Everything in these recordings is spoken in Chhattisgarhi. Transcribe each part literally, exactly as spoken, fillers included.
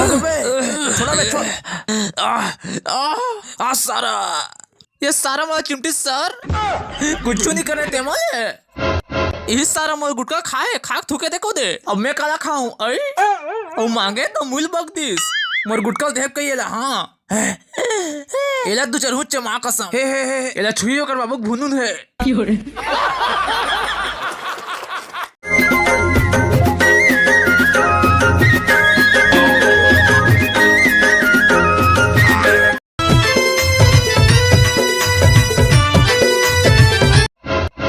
अबे, छोड़ा बे, छोड़। आ, आ, आ, सारा, ये सारा मोला चिमटी सर, कुछ नहीं करे ते मोला। ये सारा मोर गुटखा खाए, खाक थूके देखो दे। अब मैं काला खाऊं, आई? अउ मांगे तो मुल बक दिस। मोर गुटखा देख के ये ला, हाँ। एला दू चार हुच्चे माँ कसम। हे, हे, हे, हे। एला छुई ओकर बाबू के भुनुन हे।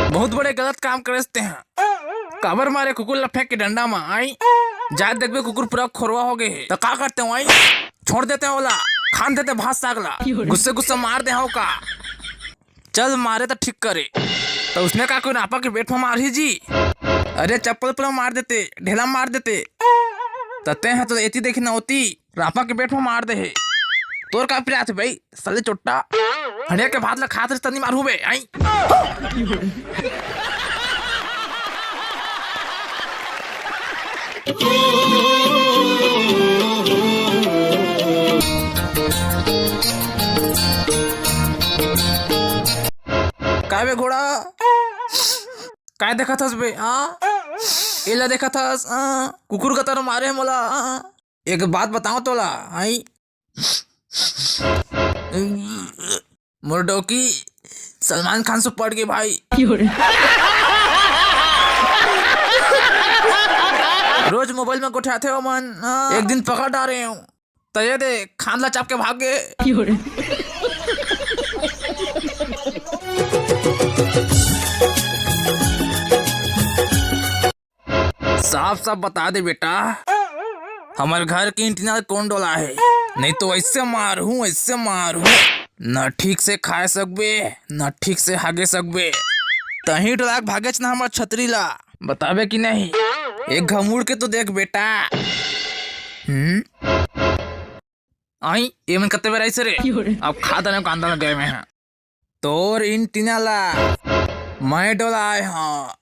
बहुत बड़े गलत काम करेस तेहा। काबर मारे कुकुर ला फेंक के डंडा मा, आई? जात देखबे कुकुर पूरा खोरवा हो गए हे, त का करते हो, आई? छोड़ देते हो ओला, खान देते भात साग ला। गुस्से गुस्से मार दे हो का? चल मारे त ठीक करे। त उसने का कोई रापा के बेट में मारही जी? अरे चप्पल पूरा मार देते, ढेला मार देते। त तेहा तो एती देखी ना होती, रापा के बेट में मार दे हे। तोर का पिरात हे भाई, साले चोट्टा। हड़िया के भात ला खात रहिस तनी मारू बे, आई। काय बे घोड़ा? काय देखत हस बे? आ? एला देखत हस? आ? कुकुर कतर मारे हे मोला? आ? एक बात बताओ तोला, आई? मोर डौकी सलमान खान से पड़ गई भाई। रोज मोबाइल में गोठियाथे ओमन, हाँ, एक दिन पकड़ डारे हूँ, त ये दे खान ला चाप के भाग गए। साफ साफ बता दे बेटा, हमर घर के एंटीना कोन डोला हे? नहीं तो ऐसे मारहूँ, ऐसे मारहूँ, न ठीक से खाए सकबे, न ठीक से हागे सकबे। तहीं डोला के भागेच ना हमर छतरी ला, बताबे कि नहीं? एक घमुड़ के तो देख बेटा। हम्म, आई, ये मन कत्ते बेर आइस रे? अब खा तने कांदा लग गए में हैं। तोर एंटीना ला मैं डोलाए हाँ।